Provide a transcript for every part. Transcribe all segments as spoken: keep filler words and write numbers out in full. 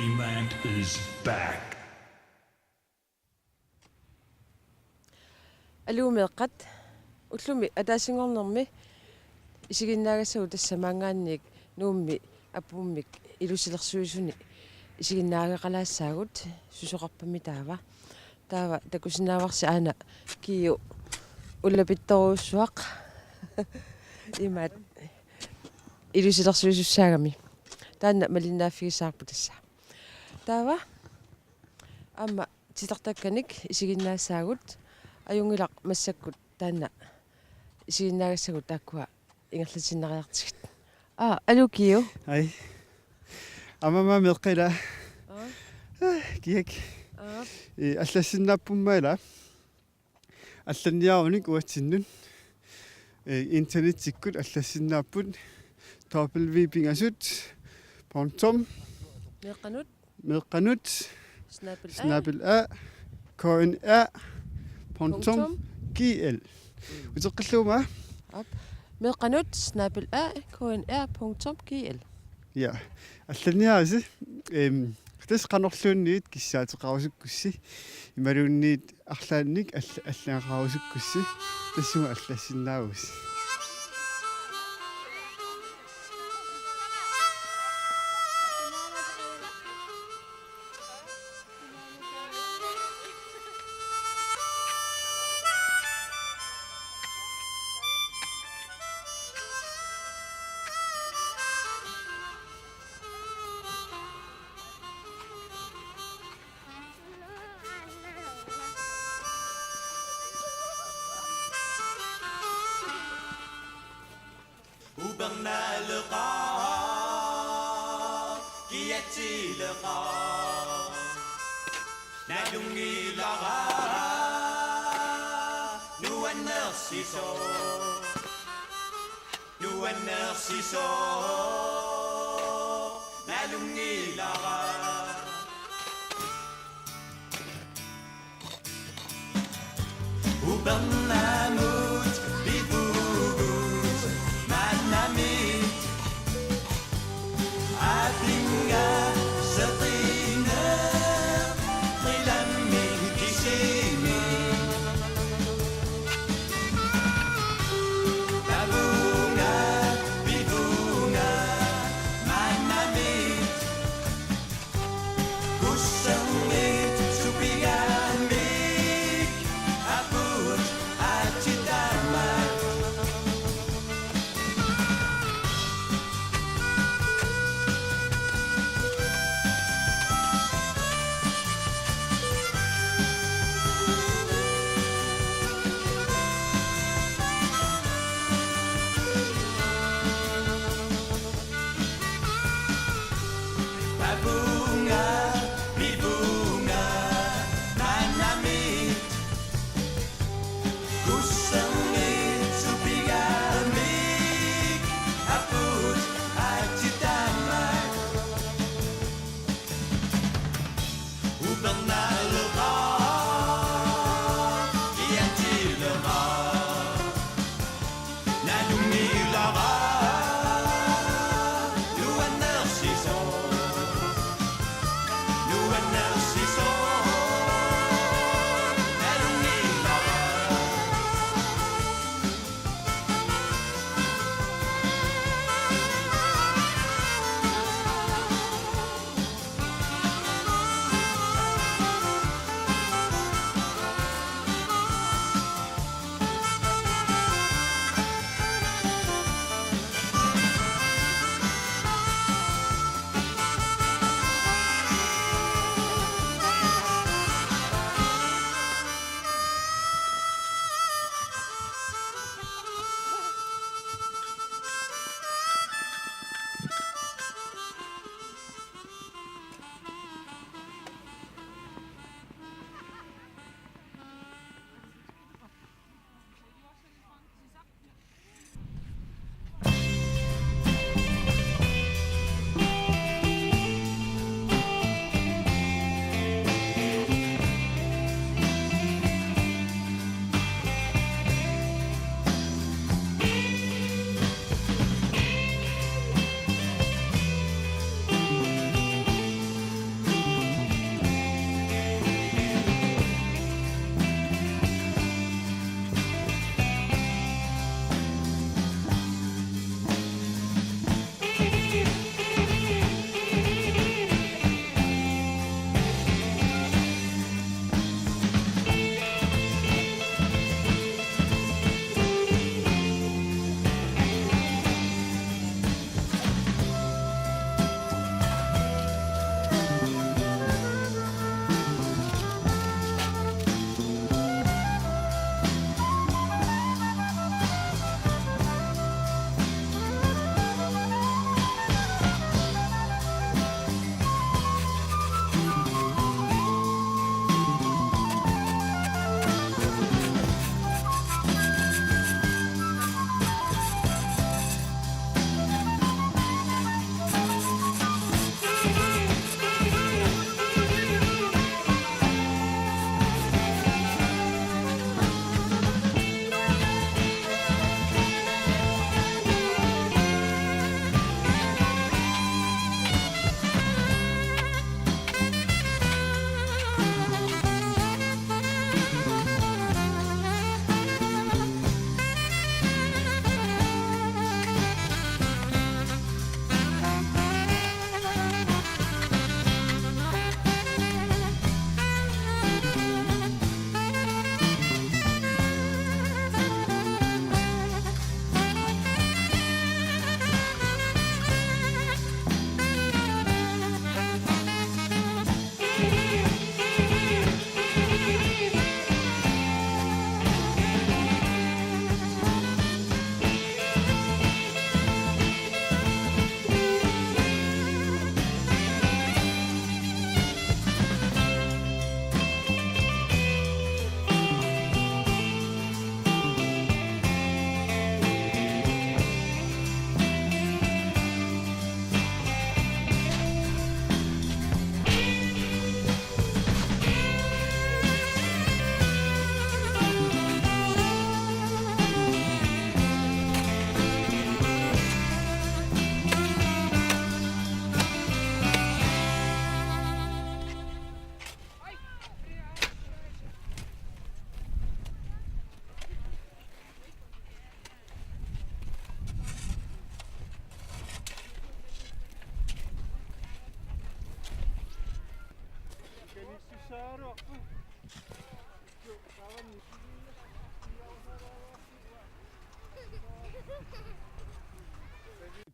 Dreamland is back. Aluu meeqqat, ullumi ataasinngornermi isiginnaagassagut tassa maanngaanniit Nuummi apuummik ilusilersuisuni isiginnaareqalaassaagut, susoqarpammi taava. Taava takusinnaavarsi aana Kiu ullapittorujussuaq imaat ilusilersuisussaagami. Taanna malinnaaffigissavarput tassa. Taava aamma titartakkanik isiginnaassaagut, ajunngilaq massakkut taanna isiginnaagassagut taakkua ingerlatiinnariartigit. Aa, aluu Kiu. Hej. Aamma meeqqat ilaa. Aa. Kiak. Aa. Ee, allassinnaapput aamma ilaa. Allanniarunik uatsinnut. Ee, internettikkut allassinnaapput. W pingasut. Punktum. Meeqqanut. Meeqqanut. Snabel A. Snabel A. K N R. Punktum. Punktum. G L. Uteqqillugu aamma. Aap. Meeqqanut snabel A K N R punktum G L. Ja. Allanniarisi. Ehm, tassa qanorluunniit kissaateqarusukkussi. Imaluunniit arlaannik all-, allagaqarusukkussi. Tassunga allassinnaavusi. Upernaaleqaaq, kiatsileqaaq, nalunngilara, nuannersisoq, nuannersisoq, nalunngilara. Upernaamut pivugut maannamit, apinnga seqineq qilammik kisimi. Tavunga pivunga maannamit. Kusserngit supigaannik aput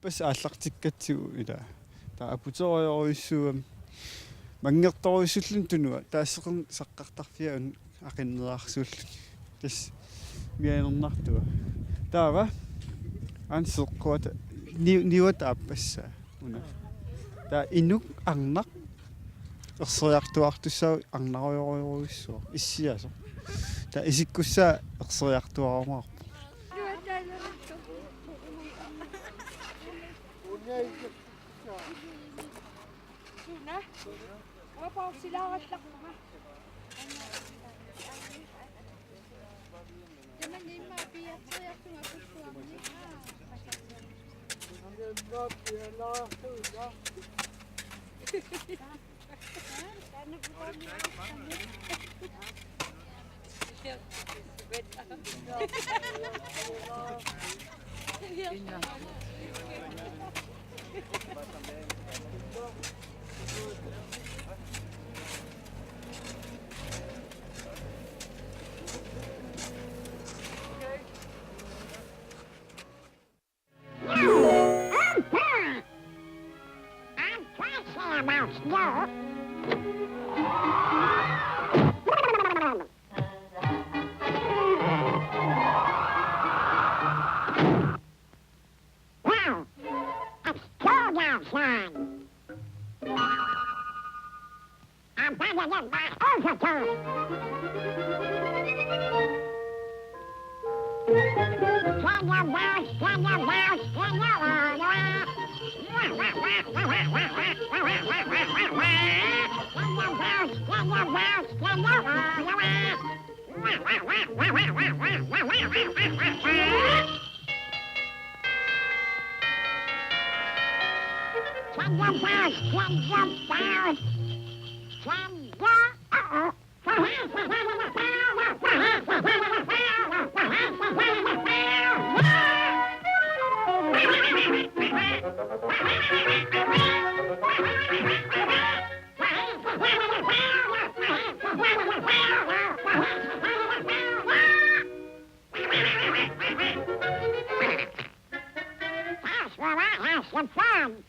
Pas aallartikkatsigu ila. Taava aputerujorujussuugami. Manngertorujussuulluni tunua. Taava seqernup saqqartarfia una aqinneriarsuulluni. Tassa mianernartua. Taava aana seeqquata ni-, niuata aappassaa una. Taava inuk arnaq erseriartuaartussaavoq arnarujorujorujussuaq issiasoq. Taava isikkussaa erseriartuaarumaarpoq. Suna? Uanga pausilaarallarpunga. Tamanna immaqa piiarteriartunga kulluarni. Wow, it's cold outside. I'm gonna get my overcoat. Can you bounce? Can you bounce? Can you roll? Can you bounce? Can you bounce? Can you roll? Can you bounce? Can you bounce? Can you? Uh-oh. That's where I have some fun.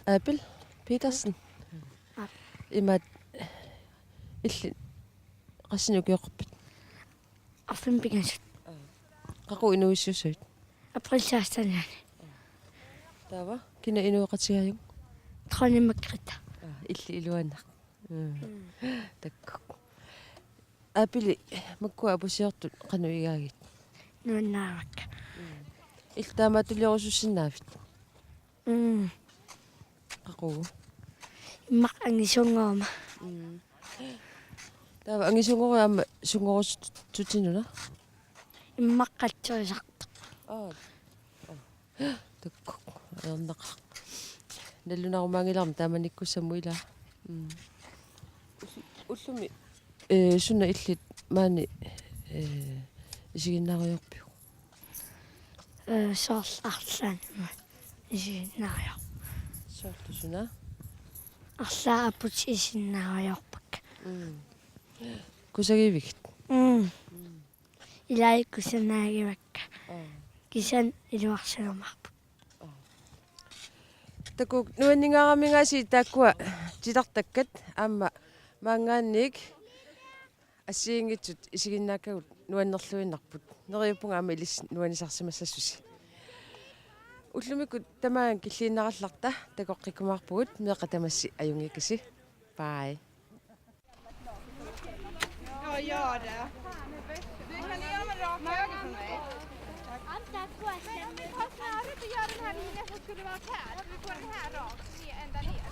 Abel Petersen. Aap. Imaat, illit qassinik ukioqarpit? Arfineq-pingasut. Qaqugu inuuissuussavit? April sekstenianni. Taava kina inuueqatigaavit? Dronning Margrethe. Aa, illit iluanaq. Mm. Mm. Takuuk. Abeli, makkua apuussiortut qanoq igaagit? Nuannaarivakka. Mm. Illit taamaattuliorussinnaavit? Mm. Qaqugu? Immaqa angisuunngoruma. Mm. Taava angisuunngoruma aamma sunngorussutinuna? Immaqa qatserisartoq. Aa. Takuuk, ajornaqaaq. Nallunarumaanngilarmi taamanikkussamut ilaa. Mm. Ull-, ullumi, eh, suna illit maani, eh, isiginnaarujoorpiuk? Eh, soorlu arlaannut isiginnaarujoorpara. Soorlu suna? Arlaat aputit isiginnaarujoorpakka. Mm. Kusagivigit? Mm. Mm. Ilai kusanaagivakka. Aa. Kisianni iluarsiumaarput. Aa. Takuuk, nuanningaaraminngaasiit taakkua titartakkat aamma maanngaanniit assigiinngitsut isiginnaakkagut nuannerluinnarput. Neriuppunga aamma ilissi nuannisarsimassasusi. Ullumikkut tamaanga killiinnarallarta takoqqikkumaarpugut, meeqqat tamassi ajunngikassi. Bye. Ja, gör det. Du, kan ni göra en rak höger för mig? Men om vi tar snöret och gör den här linjen som skulle varit här, så vi får den här rak, ner, ända ner.